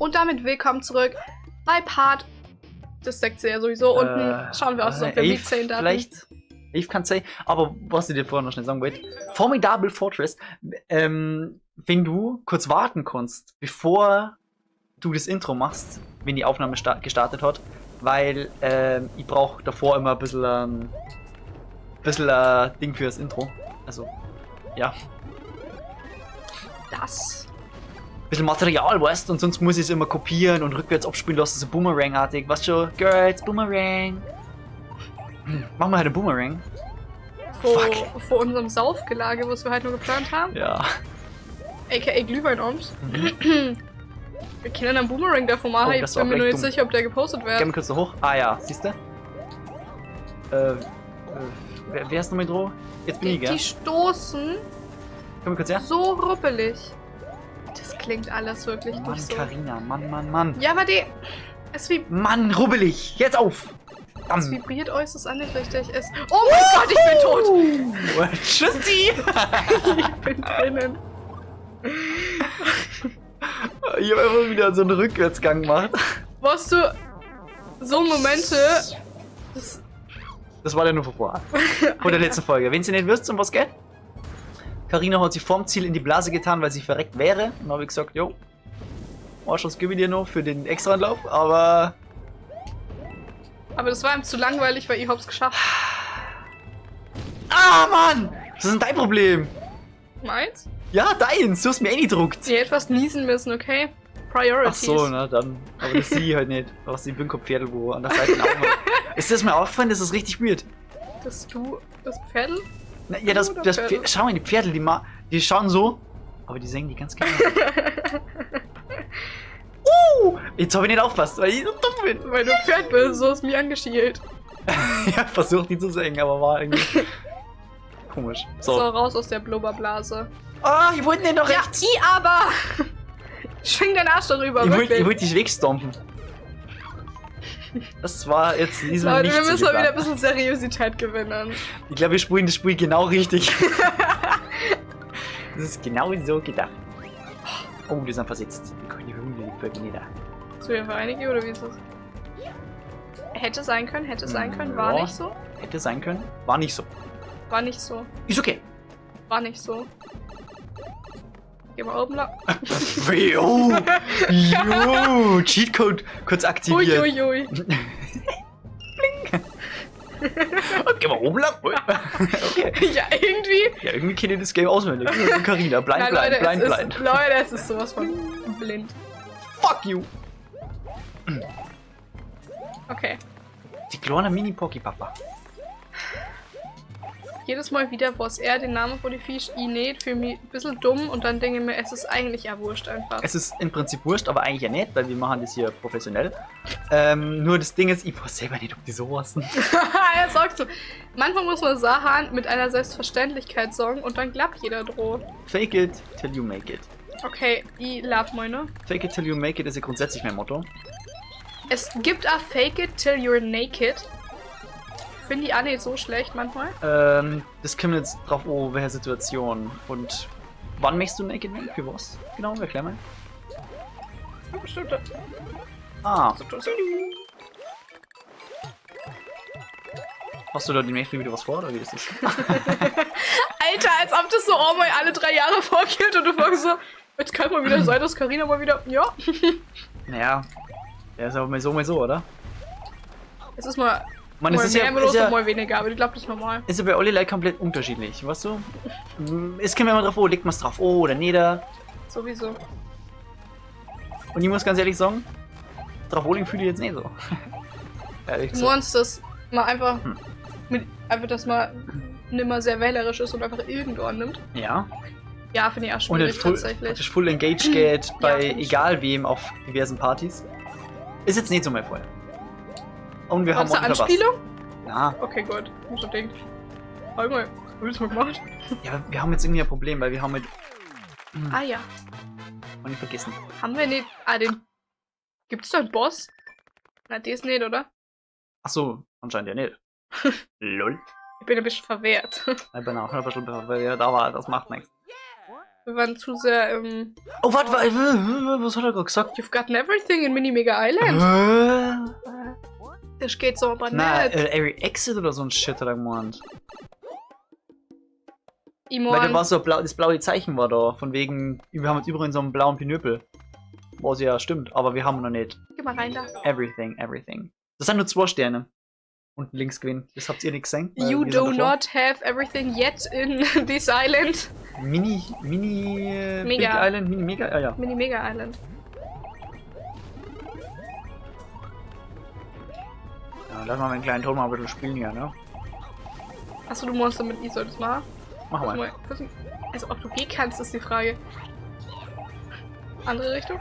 Und damit willkommen zurück bei Part. Das deckt sie ja sowieso. Unten schauen wir aus, als ob wir Eve mitsehen darf. Vielleicht. Eve kann sein. Aber was ich dir vorher noch schnell sagen wollte: Formidable Fortress, wenn du kurz warten kannst, bevor du das Intro machst, wenn die Aufnahme gestartet hat, weil ich brauche davor immer ein bisschen Ding fürs Intro. Also, ja. Das. Bisschen Material, weißt du, und sonst muss ich es immer kopieren und rückwärts abspielen lassen, so Boomerang-artig. Weißt schon, Girls, Boomerang. Machen wir halt einen Boomerang. Vor, vor unserem Saufgelage, was wir halt nur geplant haben. Ja. AKA Glühwein-Oms. Wir können einen Boomerang davon machen. Oh, Ich das war bin mir nur vielleicht nicht dumm. sicher, ob der gepostet Geh wird. mal kurz da hoch. Ah ja, siehst du? Wer ist noch mit dran? Jetzt bin Die, ich, gell? die stoßen Komm mal kurz her. so ruppelig. Das klingt alles wirklich Mann, nicht so. Carina, Mann, Mann, Mann. Ja, aber die. Es, vib Mann, rubbelig. Jetzt auf. es Bam. vibriert äußerst an nicht richtig. Es oh mein Gott, ich bin tot! Tschüssi. Ich bin drinnen. Ich habe einfach wieder so einen Rückwärtsgang gemacht. Weißt du, so Momente. Das, Das war ja nur von vorher. Von der letzten Folge. Wenn sie nicht wisst, um was geht. Carina hat sich vorm Ziel in die Blase getan, weil sie verreckt wäre. Und dann habe ich gesagt, jo, Arschloch gebe ich dir noch für den Extra-Anlauf, aber aber das war ihm zu langweilig, weil ich hab's geschafft. Ah, Mann! Das ist denn dein Problem? Meins? Ja, deins! Du hast mir eh nicht gedruckt. Sie hätte etwas niesen müssen, okay? Priorities. Ach so, na dann. Aber das sehe ich halt nicht. Was die Pferdl, wo an der Seite auch noch. Ist das mir aufgefallen? Das ist richtig weird. Dass du das Pferdl? Na, ja, das, Oder das Pferdl? Pferd, schau mal, die Pferdl, die schauen so, aber die sehen die ganz genau. Jetzt habe ich nicht aufgepasst, weil ich so dumm bin. Weil du Pferd bist, so ist mir angeschielt. Ich hab versucht, die zu senken, aber war irgendwie komisch. So. So. Raus aus der Blubberblase. Ah, ich wollte nicht noch Ja, rechts. i aber! Schwing deinen Arsch darüber, Ich wollte wirklich. ich wollt dich wegstompen. Das war jetzt diesmal Leute, nicht wir so müssen mal wieder ein geplant. bisschen Seriosität gewinnen. Ich glaube, wir spielen das Spiel genau richtig. Das ist genau so gedacht. Oh, die sind versetzt. Die können die Hunde, die Vögel nieder. Zu wir vereinige oder wie ist das? Hätte sein können, hätte sein können, war Ja. nicht so. Hätte sein können. War nicht so. War nicht so. Ist okay. War nicht so. Geh mal oben lang. Jo, jo, Cheatcode kurz aktiviert. Ui, ui, ui. Und geh mal oben lang. Ui. Okay. Ja, irgendwie. Ja, irgendwie kennt ihr das Game auswendig. Carina, blind, Nein, blind, Leute, blind, es blind. ist, Leute, es ist sowas von blind. Fuck you. Okay. Die kleine Mini-Pocky-Papa. Jedes Mal wieder, wo es er den Namen von die Fisch i nicht, für mich ein bisschen dumm und dann denke ich mir, es ist eigentlich ja wurscht einfach. Es ist im Prinzip wurscht, aber eigentlich ja nicht, weil wir machen das hier professionell. Nur das Ding ist, ich weiß selber nicht, ob die so heißen. Ja, sagst du. Manchmal muss man Sachen mit einer Selbstverständlichkeit sagen und dann klappt jeder droh. Fake it till you make it. Okay, I love meine. Fake it till you make it ist ja grundsätzlich mein Motto. Es gibt a Fake it till you're naked. Finde ich auch nicht so schlecht manchmal. Das kommt jetzt drauf, oh, welche Situation. Und wann möchtest du naked werden? Für was? Genau, erklär mal. Ja, bestimmt. Ah, Situation. hast du da demnächst wieder was vor, oder wie ist das? Alter, als ob das so oh mal alle 3 Jahre vorkommt und du fragst so, jetzt kann mal wieder sein, dass Carina mal wieder. Ja. Naja, der ist aber mal so, mal so, oder? Es ist mal, Man, mal es ist mehr ja, los ist ja, und mal weniger, aber ich glaube, das ist normal. ist ja bei Olli like komplett unterschiedlich, weißt du? Es kommt immer drauf, oh, legt man es drauf, oh, oder nieder. Sowieso. Und ich muss ganz ehrlich sagen, drauf Rolling fühle ich jetzt nicht so. Ehrlich Du gesagt. meinst, dass man einfach Hm. mit, einfach, dass man nimmer sehr wählerisch ist und einfach irgendwann nimmt. Ja. Ja, finde ich auch Und schwierig nicht full, tatsächlich. praktisch full engaged geht bei finde ich egal wem auf diversen Partys. Ist jetzt nicht so mein Fall. Und wir War haben das eine ordentlich verpasst. Anspielung? Ja. Okay, gut. Hab schon gedacht. Hab ich mal, hab ich das mal gemacht? Ja, wir haben jetzt irgendwie ein Problem, weil wir haben mit. Ah ja. Hab ich vergessen. Haben wir nicht. Ah, den. Gibt's da einen Boss? Na, der ist nicht, oder? Ach so, anscheinend ja nicht. Lol. Ich bin ein bisschen verwehrt. Ich bin auch ein bisschen verwirrt, aber das macht nichts. Wir waren zu sehr im. Oh, warte, warte, was hat er gerade gesagt? You've gotten everything in Mini Mega Island. Das geht so aber Na, nicht. Every Exit oder so ein Shit hat er gemeint. Imon. Weil da war so blau, das blaue Zeichen war da, von wegen, wir haben jetzt übrigens so einen blauen Pinöpel. Was ja stimmt, aber wir haben noch nicht. Geh mal rein da. Everything, everything. Das sind nur 2 Sterne. Unten links gewesen. Das habt ihr nicht gesehen. Weil You wir sind do davor. not have everything yet in this island. Mini, Mini, Mega. Big Island, Mini, Mega, ah, ja. Mini Mega Island. Ja, lass mal meinen kleinen Ton mal ein bisschen spielen hier, ne? Achso, du musst damit, ich soll das machen. Mach mal. Also, ob du gehen kannst, ist die Frage. Andere Richtung?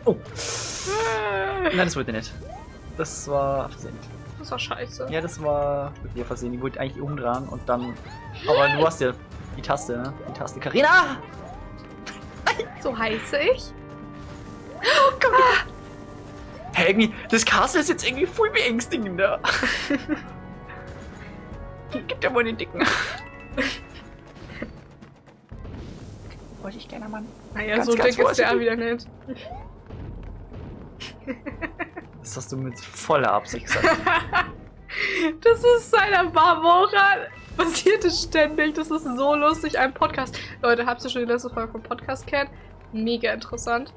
Oh. Nein, das wollte ich nicht. Das war versehen. Das war scheiße. Ja, das war wirklich versehen. Ich wollte eigentlich umdrehen und dann. Aber du hast ja die Taste, ne? Die Taste. Carina! So heiße ich. Oh, komm, ah. Hey, irgendwie, das Castle ist jetzt irgendwie voll beängstigend, ne? Gib dir mal den Dicken. Vorsicht, kleiner Mann. Naja, Ganz, so ganz dick ist der vorsichtig. wieder nicht. Das hast du mit voller Absicht gesagt. Das ist seiner Barbora. Passiert es ständig. Das ist so lustig. Ein Podcast. Leute, habt ihr schon die letzte Folge vom Podcast kennt? Mega interessant.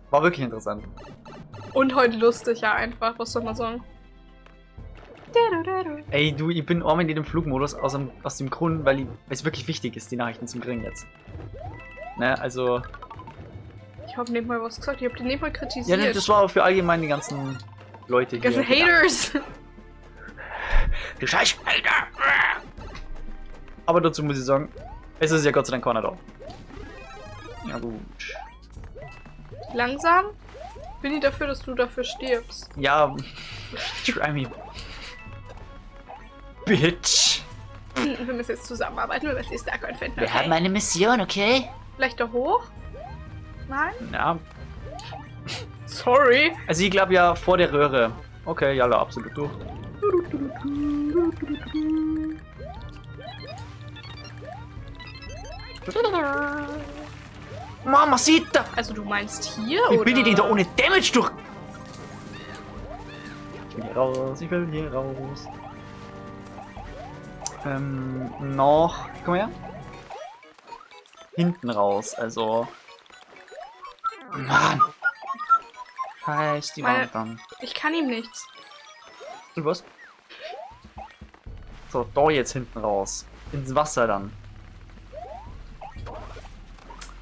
War wirklich interessant. Und heute lustig, ja, einfach. Was soll man sagen? Ey, du, ich bin auch in dem Flugmodus aus dem Grund, weil es wirklich wichtig ist, die Nachrichten zu kriegen jetzt. Ne, also. Ich hab nicht mal was gesagt. Ich hab den nicht mal kritisiert. Ja, das war auch für allgemein die ganzen Leute Die hier. ganzen Haters. Du Scheiß, Alter! Aber dazu muss ich sagen, es ist ja Gott sei Dank keiner da. Ja gut. Langsam bin ich dafür, dass du dafür stirbst. Ja, try me. Bitch. Wir müssen jetzt zusammenarbeiten, wir müssen die Starcoin finden. Wir Okay? haben eine Mission, okay? Vielleicht da hoch? Nein? Ja. Sorry. Also ich glaube ja vor der Röhre. Okay, jalla, absolut durch. Mamacita! Also du meinst hier, Wie oder? bin ich denn da ohne Damage durch? Ich will hier raus, ich will hier raus. Noch... Komm her. Hinten raus, also... Mann! Scheiß die Wand an. Ich kann ihm nichts. Du was? So, da jetzt hinten raus. Ins Wasser dann.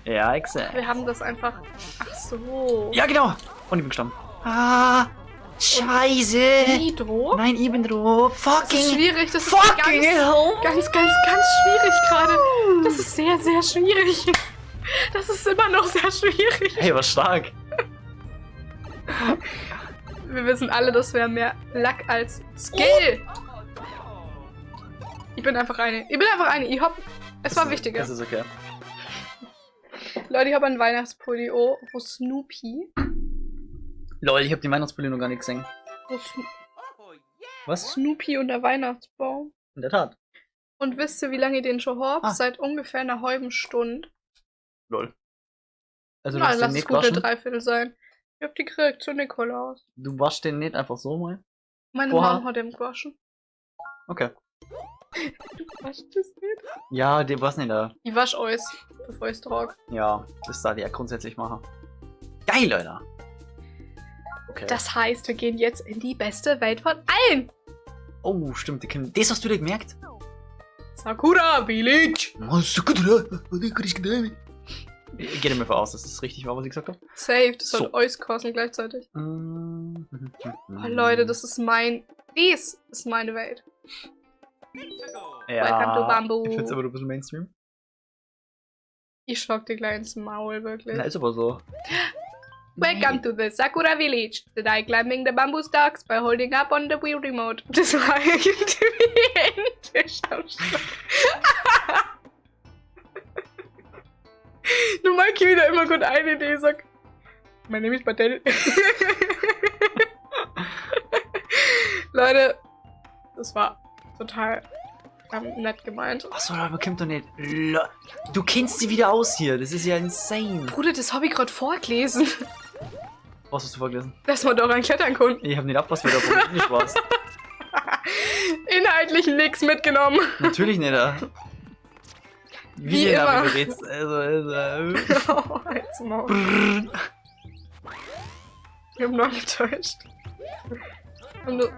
Ja, exakt. Wir haben das einfach... Ach so. Ja, genau! Und ich bin gestorben. Ah! Scheiße! Hydro? Nein, ich bin drauf. Das ist Fucking! schwierig. Das ist Fucking ganz, hell! ganz, ganz, ganz schwierig gerade. Das ist sehr, sehr schwierig. Das ist immer noch sehr schwierig. Hey, war stark. Wir wissen alle, das wäre mehr Luck als Skill. Ich bin einfach eine. Ich bin einfach eine. Ich hab. Es war wichtiger. Das ist okay. Leute, ich hab einen Weihnachtspulli. Oh, wo Snoopy. Lol, ich hab die Weihnachtspulli noch gar nicht gesehen. Wo Was? Snoopy und der Weihnachtsbaum. In der Tat. Und wisst ihr, wie lange ich den schon hab? Ah. Seit ungefähr einer halben Stunde. Lol. Also du Na, hast den lass es nicht gute waschen? Dreiviertel sein. Ich hab die gekriegt zu Nikolaus. Du waschst den nicht einfach so mal? Meine Vorher- Mom hat den gewaschen. Okay. Du waschst es nicht? Ja, der war's nicht da. Ich wasch euch, bevor ich's trag. Ja, das da die ja grundsätzlich machen. Geil, Alter. Okay. Das heißt, wir gehen jetzt in die beste Welt von allen. Oh, stimmt. Das hast du dir gemerkt? Sakura Village. Ich gehe davon aus, dass das richtig war, was ich gesagt habe. Safe, das So. soll euch kosten gleichzeitig. Oh, Leute, das ist mein. Dies ist meine Welt. Ja, Welcome to Bamboo. Ich find's aber ein bisschen Mainstream. Ich schock dir gleich ins Maul, wirklich. Na, ist aber so. Welcome to the Sakura Village. Today climbing the bamboo stalks by holding up on the Wii Remote. Das war irgendwie Englisch am Start. Du magst wieder immer gut eine Idee, sag. Mein Name ist Bartel. Leute, das war total Nett gemeint. Achso, da bekommt doch nicht. Du kennst sie wieder aus hier. Das ist ja insane. Bruder, das hab ich gerade vorgelesen. Was hast du vorgelesen? Dass man daran klettern konnte. Ich hab nicht abpasst, weil du auf Englisch warst. Inhaltlich nix mitgenommen. Natürlich nicht. Da. Wie denn da, immer. wie du redest. Also, Oh, halt's Maul. Ich hab noch getäuscht. Und du.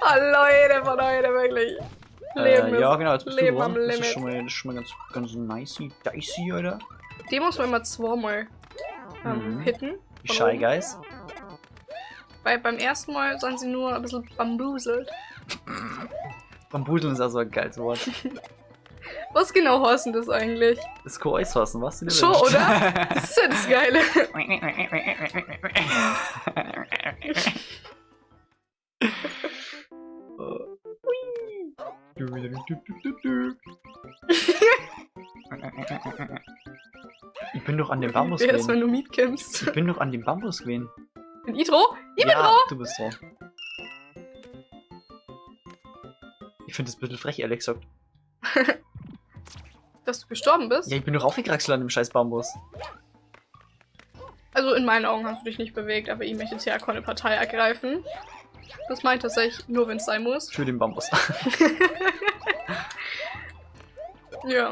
Oh Leute, von heute, wirklich. Leben ja, ist genau, jetzt bist Leben du dran. am Das ist Limit. schon mal ganz, ganz nicey, dicey, oder? Den muss man immer zweimal hitten. Die Von Shy oben. Guys. Weil beim ersten Mal sind sie nur ein bisschen bambuselt. Bambuseln ist also ein geiles Wort. Was genau heißt denn das eigentlich? Das kann alles heißen, was du dir Schon, wünschst. oder? Das ist ja das Geile. Ich bin doch an dem Bambus Wie wär's, wenn gewesen. du Miet kämpfst? Ich bin doch an dem Bambus gewesen. Bin ich dran? Ich bin Ja, dran! du bist dran. Ich finde das ein bisschen frech, ehrlich gesagt. Dass du gestorben bist? Ja, ich bin doch raufgekraxelt an dem scheiß Bambus. Also in meinen Augen hast du dich nicht bewegt, aber ich möchte jetzt ja keine Partei ergreifen. Das meint tatsächlich nur, wenn es sein muss. Für den Bambus. Ja.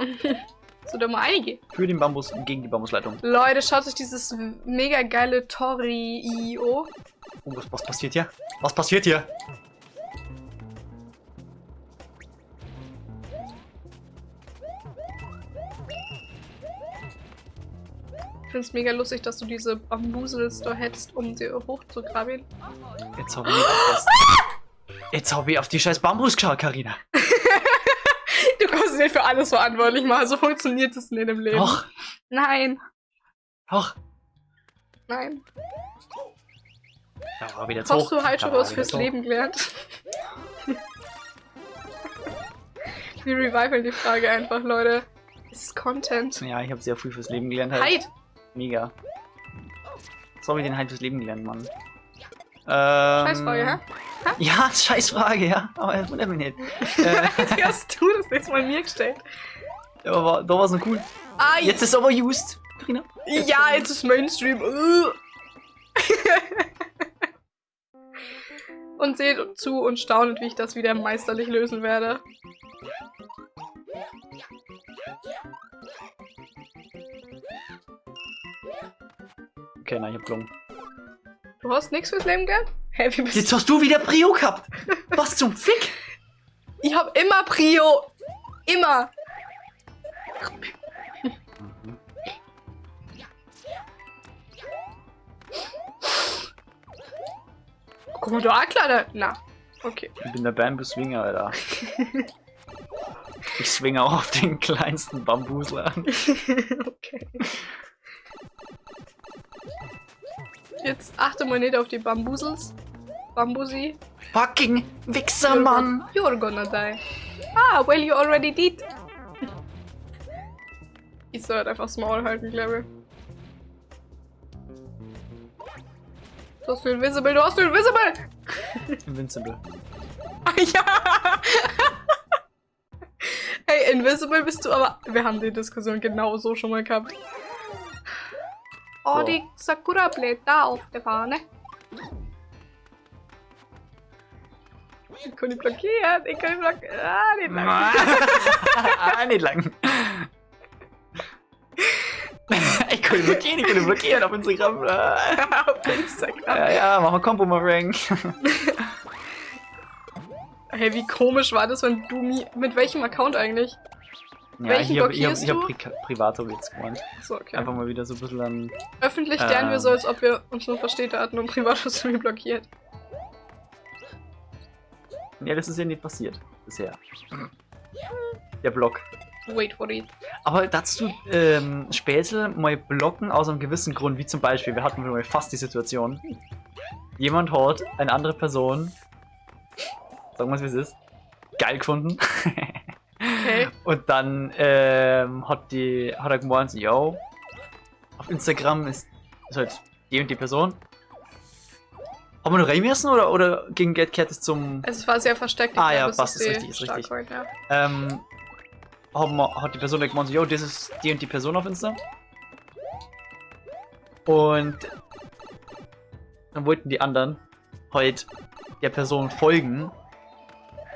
So, da mal einige. Für den Bambus und gegen die Bambusleitung. Leute, schaut euch dieses mega geile Tori-Io. Oh, was passiert hier? Was passiert hier? Ich find's mega lustig, dass du diese Bambusels da hetzt, um sie hochzugraben. Jetzt hab ich nicht aufgepasst. Jetzt hab ich auf die scheiß Bambus geschaut, Carina. Du kannst nicht für alles verantwortlich machen, so funktioniert es nicht im Leben. Doch, Nein, doch. nein. Da war wieder Hast hoch. du halt Da schon war was wieder fürs hoch. Leben gelernt? Wir revivalen die Frage einfach, Leute. Es ist Content. Ja, ich habe sehr früh fürs Leben gelernt. Halt. Halt! Mega. So habe ich den halt fürs Leben gelernt, Mann. Scheißfrage, hä? Ja, Scheißfrage, ja. Aber das wundert mich nicht. Die hast du das nächste Mal mir gestellt. Aber da war's noch cool. Ah, Jetzt ist overused, Carina. ja, jetzt ist Mainstream. Und seht zu und staunet, wie ich das wieder meisterlich lösen werde. Okay, nein, ich hab gelungen. Du hast nichts fürs Leben gehabt? Hä, wie bist Jetzt hast du wieder Prio gehabt. Was zum Fick? Ich hab immer Prio. Immer. Guck mal, du Akla, Na, okay. Ich bin der Bamboo-Swinger, Alter. Ich swinge auch auf den kleinsten Bambusler. Okay. Jetzt achte mal nicht auf die Bambusels. Bambusi. Fucking Wichser, Mann! You're gonna die. Ah, well, you already did. Ich soll halt einfach Maul halten, glaube ich. Du hast du Invisible, du hast du Invisible! Invincible. Ah, ja! Hey, Invisible bist du, aber wir haben die Diskussion genau so schon mal gehabt. Oh, So. die Sakura-Blätter auf der Fahne. Ich kann nicht blockieren, ich kann nicht blockieren. Ah, nicht lang. Ah, nicht lang. Ich kann ihn blockieren, ich kann ihn blockieren auf Instagram. Auf Instagram. Ja, ja, mach mal Kompo-Marang. Hey, wie komisch war das, wenn du mir. Mit welchem Account eigentlich? Ja, Welchen ich hab, ich hab, blockierst ich hab du? Privato jetzt gemeint. So, okay. Einfach mal wieder so ein bisschen an. Öffentlich lernen wir so, als ob wir uns nur versteht hatten und privat hast du mir blockiert. Ja, das ist ja nicht passiert. Bisher. Der Block. Wait for it. Aber dazu Späßel mal blocken aus einem gewissen Grund, wie zum Beispiel, wir hatten mal fast die Situation. Jemand hat eine andere Person, sagen wir es wie es ist, geil gefunden. Okay. Und dann hat er gemeint, so, yo, auf Instagram ist halt die und die Person. Haben wir noch rein müssen oder gegen Get Cat ist zum. Also es war sehr versteckt. Ich Ah, glaub, ja, es passt, ist die richtig, ist richtig. Starcoin, ja. Hat die Person gemeint, so, yo, das ist die und die Person auf Insta. Und dann wollten die anderen halt der Person folgen.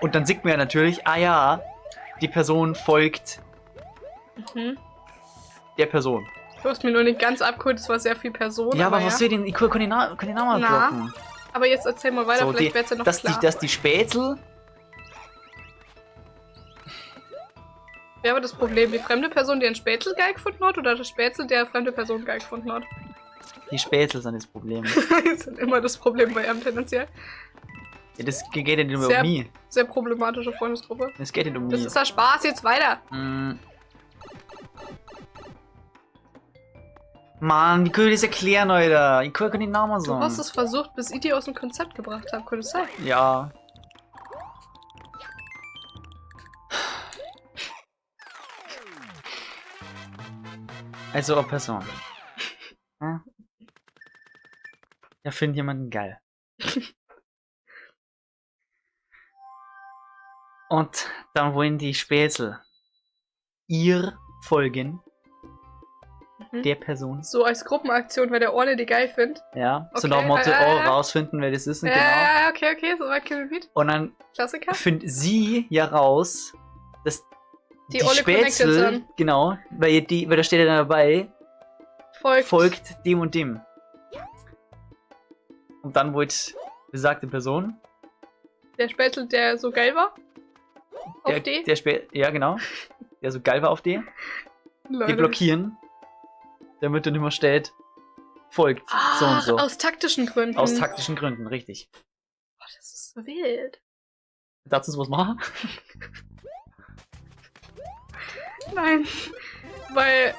Und dann sieht man ja natürlich, ah ja, die Person folgt der Person. Du hast mir nur nicht ganz abgeholt, es war sehr viel Person. Ja, aber was soll ich denn? Ich kann den Namen Na, droppen. Aber jetzt erzähl mal weiter, So, vielleicht wird's ja noch dass klar. die Spätzl. Wer war das Problem? Die fremde Person, die einen Spätzl geil gefunden hat, oder das Spätzl, der fremde Person geil gefunden hat? Die Spätzl sind das Problem. Das ist immer das Problem bei ihm tendenziell. Ja, das geht ja nicht um Sehr mich. Sehr problematische Freundesgruppe. Das geht nicht um Das mich. ist ja Spaß, jetzt weiter. Mann, wie kann ich das erklären, Alter? Ich kann keinen Namen Du sagen. hast es versucht, bis ich die aus dem Konzept gebracht habe. Könnte es sein? Ja. Also, eine Person. Ja? Ja, findet jemanden geil. Und dann wollen die Spätzl ihr folgen. Der Person. So als Gruppenaktion, weil der Orne die geil findet. Ja, so Okay, nach dem Motto, oh, rausfinden, wer das ist und Ja, genau. ja, ja, okay, okay, so weit können wir mit. Und dann Klassiker. findet sie ja raus, dass Die die Olle connected Spätzl, sind. genau, weil da steht ja dann dabei, Folgt. folgt dem und dem. Und dann wollte besagte Person, Der Spätzl, der so geil war. Auf der, die? Der ja, genau. Der so geil war auf die. Die Leute. blockieren, damit er nicht mehr steht, folgt so und Ach, so. Aus taktischen Gründen. Aus taktischen Gründen, richtig. Oh, das ist wild. Darfst du was machen? Nein. Weil.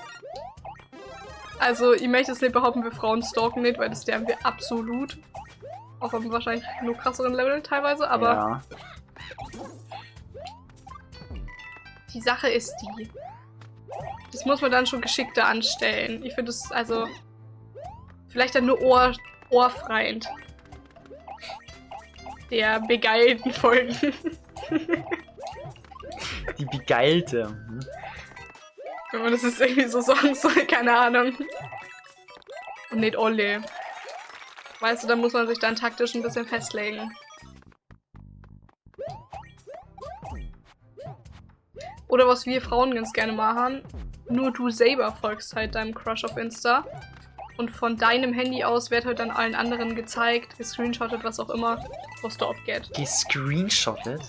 Also, ich möchte es nicht behaupten, wir Frauen stalken nicht, weil das sterben wir absolut. Auf einem wahrscheinlich nur krasseren Level teilweise, aber Ja. die Sache ist die. Das muss man dann schon geschickter anstellen. Ich finde es, also. Vielleicht dann nur Ohrfreind. Der begeilten Folgen. Die Begeilte. Wenn man das jetzt irgendwie so sagen soll, keine Ahnung. Und nicht Olle. Weißt du, da muss man sich dann taktisch ein bisschen festlegen. Oder was wir Frauen ganz gerne machen, nur du selber folgst halt deinem Crush auf Insta. Und von deinem Handy aus wird halt dann allen anderen gezeigt, gescreenshottet, was auch immer, was da abgeht. Gescreenshottet?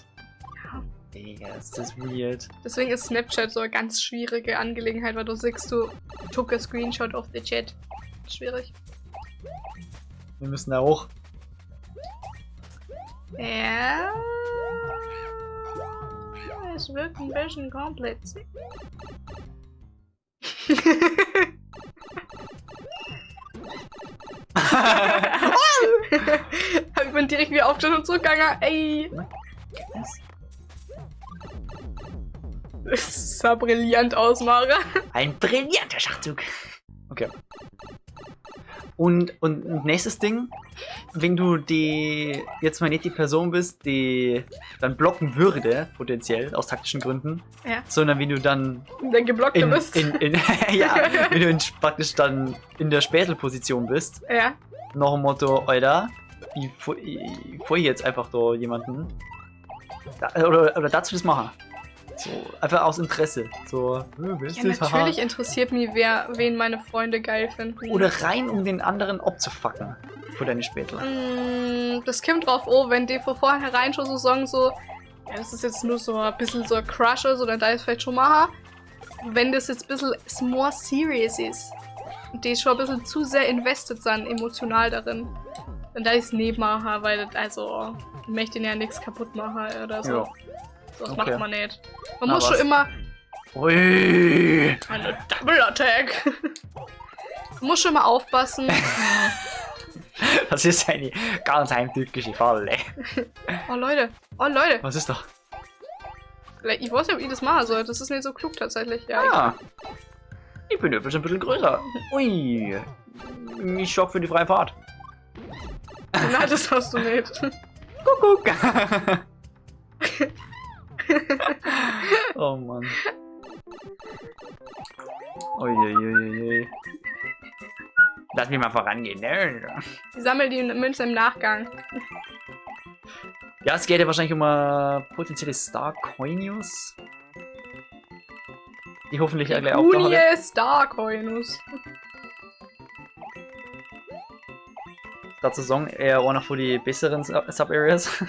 Ja. Digga, ist das weird. Deswegen ist Snapchat so eine ganz schwierige Angelegenheit, weil du siehst, du took a screenshot of the chat. Schwierig. Wir müssen da hoch. Ja. Es wirkt ein bisschen kompliziert. Ich bin direkt wieder aufgestanden und zurückgegangen. Ey. Was? Das sah brillant aus, Mara. Ein brillanter Schachzug. Okay. Und nächstes Ding, wenn du die jetzt mal nicht die Person bist, die dann blocken würde, potenziell, aus taktischen Gründen, Ja. sondern wenn du dann Der Geblockte bist. ja, wenn du praktisch dann in der Spätelposition bist, Ja. nach dem Motto, Alter, ich folge jetzt einfach da jemanden. Da, oder dazu das machen. So, einfach aus Interesse. So, wer ist Ja, das? Haha. natürlich interessiert mich, wen meine Freunde geil finden. Oder rein, um den anderen abzufacken. Vor deine Spätler. Das kommt drauf an, wenn die von vornherein schon so sagen, so, ja, das ist jetzt nur so ein bisschen so ein Crush oder so, dann da ist vielleicht schon mal. Wenn das jetzt ein bisschen more serious ist und die schon ein bisschen zu sehr invested sind, emotional darin, dann da ist nicht machen, weil das, also, ich möchte ihnen ja nichts kaputt machen oder so. Ja. So was Okay. macht man nicht. Man Na muss was. schon immer Ui. eine Double Attack. Man muss schon mal aufpassen. Das ist eine ganz heimtückische Falle. Oh Leute, oh Leute. Was ist da? Vielleicht, ich weiß nicht, ob ich das machen soll. Das ist nicht so klug tatsächlich. Ja, Ah. Ich bin etwas ein bisschen größer. Ui. Ich schock für die freie Fahrt. Nein, das hast du nicht. Kuckuck. Oh Mann. Uiuiuiui. Lass mich mal vorangehen, ne? Ich sammle die Münze im Nachgang. Ja, es geht ja wahrscheinlich um eine potenzielle Star Coinus. Die hoffentlich auch gleich auftauchen. Star Coinus. Dazu sagen, eher einer von die besseren Sub-Areas.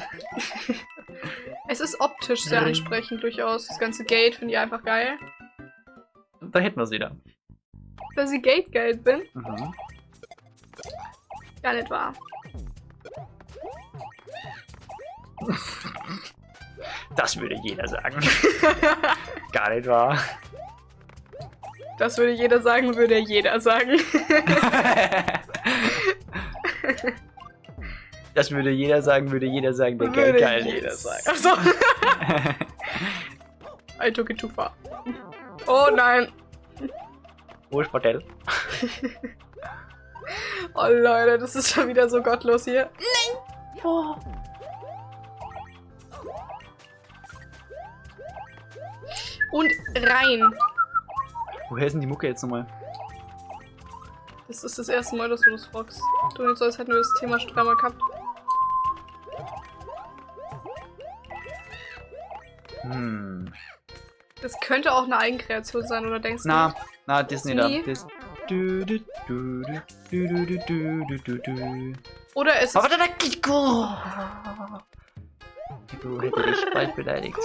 Es ist optisch sehr ansprechend durchaus. Das ganze Gate finde ich einfach geil. Da hätten wir es wieder. Dass ich Gate geil bin? Mhm. Gar nicht wahr. Das würde jeder sagen. Gar nicht wahr. Das würde jeder sagen, würde jeder sagen. Das würde jeder sagen, würde jeder sagen, der Würde geil jeder sagen. Achso. I took it too far. Oh nein. Wo ist Bordell? Oh Leute, das ist schon wieder so gottlos hier. Nein! Oh. Und rein. Woher ist denn die Mucke jetzt nochmal? Das ist das erste Mal, dass du das fragst. Du nicht so, als hätten wir das Thema schon dreimal gehabt. Hm. Das könnte auch eine Eigenkreation sein, oder denkst du? Na, na, Disney da. Nie? Das. Du, du, du, du, du, du, du, du, du, du. Oder es ist. Aber da Kiko! Kiko hätte dich bald beleidigt.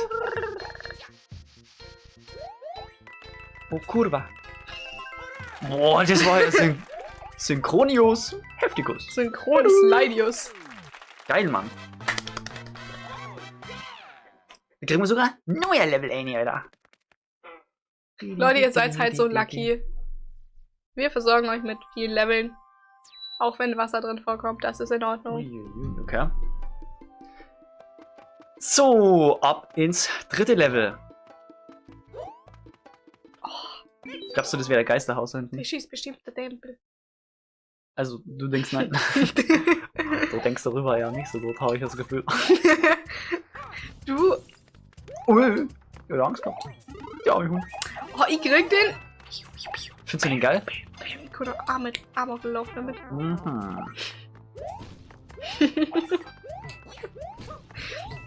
Oh, Kurva. Boah, das war ja Synchronius Heftigus. Synchronus Leidius. Geil, Mann. Da kriegen wir sogar neuer Level 1, Alter. Leute, ihr seid halt so lucky. Wir versorgen euch mit vielen Leveln. Auch wenn Wasser drin vorkommt, das ist in Ordnung. Uiuiui, okay. So, ab ins dritte Level. Glaubst du, das wäre der Geisterhaus da hinten? Ich schieß bestimmt der Tempel. Also, du denkst nein. Du denkst darüber ja nicht so gut, habe ich das Gefühl. Du. Ui, ich hab Angst gehabt. Ja, Hund. Oh, ich krieg den. Findest du den geil? Ich konnte auch mit Amok laufen damit. Mhm.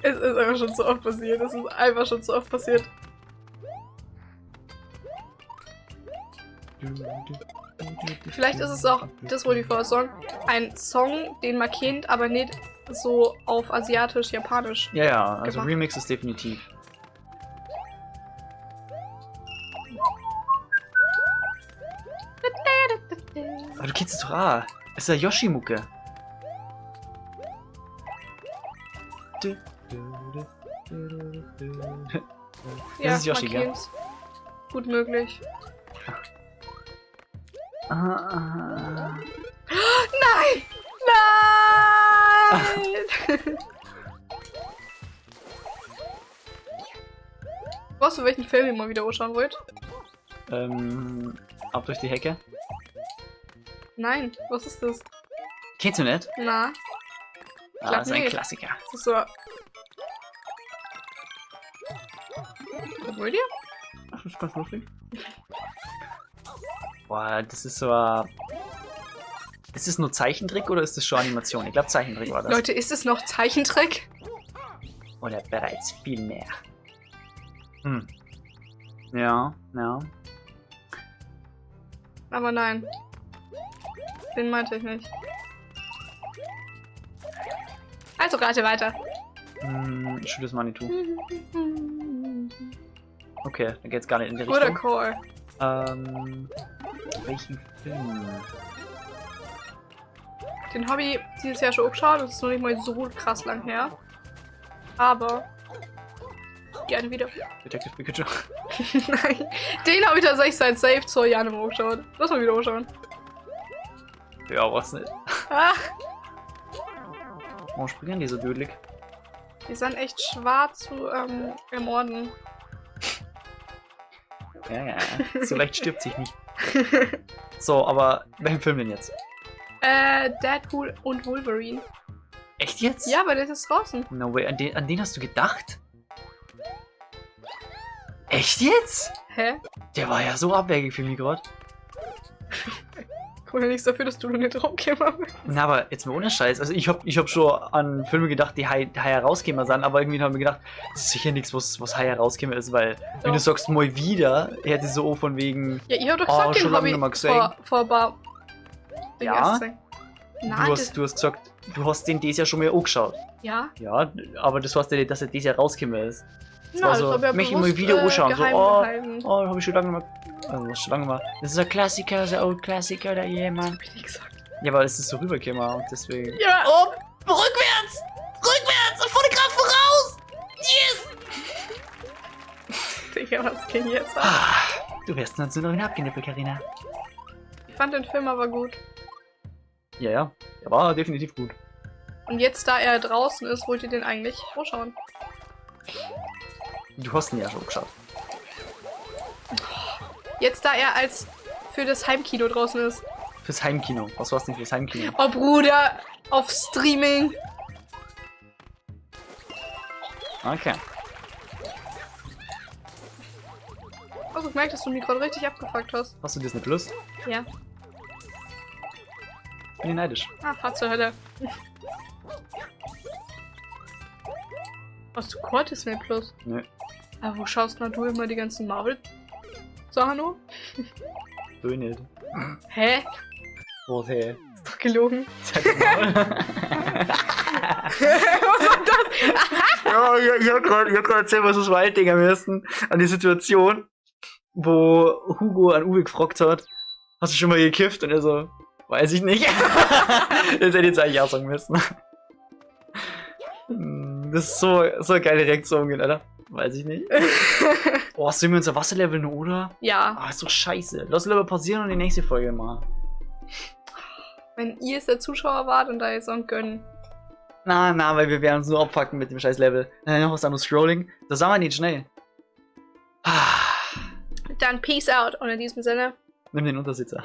Es ist einfach schon zu oft passiert. Es ist einfach schon zu oft passiert. Vielleicht ist es auch, das wollte ich vorher sagen, ein Song, den man kennt, aber nicht so auf asiatisch, japanisch. Ja, ja, also gemacht. Remix ist definitiv. Aber du kennst es doch auch. Es ist ja Yoshi-Mucke. Ja, Das ist Yoshi, man gell? kennt's. Gut möglich. Ah. Nein! Nein! Weißt du, welchen Film ihr mal wieder anschauen wollt? Ab durch die Hecke. Nein, was ist das? Kennst du nicht? Na, Ah, Glaub das ist ein nicht. Klassiker. das ist so. Komödie? Ach, das ist ganz lustig. Boah, das ist so ein... Ist das nur Zeichentrick oder ist das schon Animation? Ich glaube, Zeichentrick war das. Leute, ist es noch Zeichentrick? Oder bereits viel mehr. Hm. Ja, ja. Aber nein. Den meinte ich nicht. Also rate weiter. Hm, Schönes Manitou. Okay, dann geht's gar nicht in die Guter Richtung. Call. Welchen Film? Den Hobby dieses Jahr schon angeschaut, das ist noch nicht mal so krass lang her. Aber gerne wieder. Detective Pikachu. Nein, den habe ich tatsächlich seit Safe zur Jahr nicht mehr angeschaut. Lass mal wieder anschauen. Ja, was nicht. Ah, Warum springen die so dödelig? die sind echt schwer zu ermorden. Ja, ja. So leicht stirbt sich nicht. So, aber welchen Film denn jetzt? Deadpool und Wolverine. Echt jetzt? Ja, weil der ist jetzt draußen. No way, an den hast du gedacht? Echt jetzt? Hä? Der war ja so abwegig für mich gerade. Kann ja nichts dafür, dass du noch nicht draufgekommen bist. Na, aber jetzt mal ohne Scheiß. Also ich hab schon an Filme gedacht, die heuer rausgekommen sind, aber irgendwie haben wir gedacht, das ist sicher nichts, was heuer rausgekommen ist, weil wenn Doch. du sagst, mal wieder, hätte so von wegen, Ja, ich hab doch Oh, gesagt, schon den lange hab nicht mehr ich gesehen. vor ein paar Dinge Ja. erst gesehen. Nein, du hast gesagt, du hast den dieses Jahr schon mal angeschaut. Ja. Ja, aber das heißt ja nicht, dass er dieses Jahr rausgekommen ist. Das Na, war das so, hab ich ja möchte ich mal bewusst, wieder anschauen. So, geheim oh, gehalten. oh, hab ich schon lange mal. Also, was schon lange mal. Das ist ein Klassiker, so ein Old Klassiker oder jemand. Hab ich nicht gesagt. Ja, aber es ist so rübergekommen und deswegen. Ja. Oh, rückwärts! Rückwärts! Volle Kraft voraus! Yes! Digga, was ging jetzt ab? Ah, du wirst uns nur noch wieder abgenippelt, Carina. Ich fand den Film aber gut. Ja. Der war definitiv gut. Und jetzt, da er draußen ist, wollt ihr den eigentlich anschauen. Du hast ihn ja schon geschaut. Jetzt, da er als für das Heimkino draußen ist. Fürs Heimkino. Was war's denn fürs Heimkino? Oh, Bruder, auf Streaming. Okay. Also, ich merke, dass du mich gerade richtig abgefuckt hast. Hast du Disney Plus? Ja. Bin ich neidisch. Ah, fahr zur Hölle. Hast du Core Disney Plus? Nö. Aber wo schaust denn du immer die ganzen Marvel-Sachen an? Du nicht. Hä? Was, hey? Ist doch gelogen. Sag mal. Was war das? Ja, ich hab grad erzählt, was das Waldinger müssen. An die Situation, wo Hugo an Uwe gefragt hat, hast du schon mal gekifft? Und er so, weiß ich nicht. Das hätte ich jetzt eigentlich auch sagen müssen. Das ist so eine geile Reaktion, Alter. Weiß ich nicht. Oh, sind wir unser Wasserlevel noch, oder? Ja. Ah, ist doch scheiße. Lass lieber pausieren und die nächste Folge machen. Wenn ihr es der Zuschauer wart und da jetzt auch gönnen. Na, na, weil wir werden uns nur abfucken mit dem scheiß Level. Noch was anderes Scrolling. Das sagen wir nicht schnell. Ah, Dann Peace out und in diesem Sinne. nimm den Untersitzer.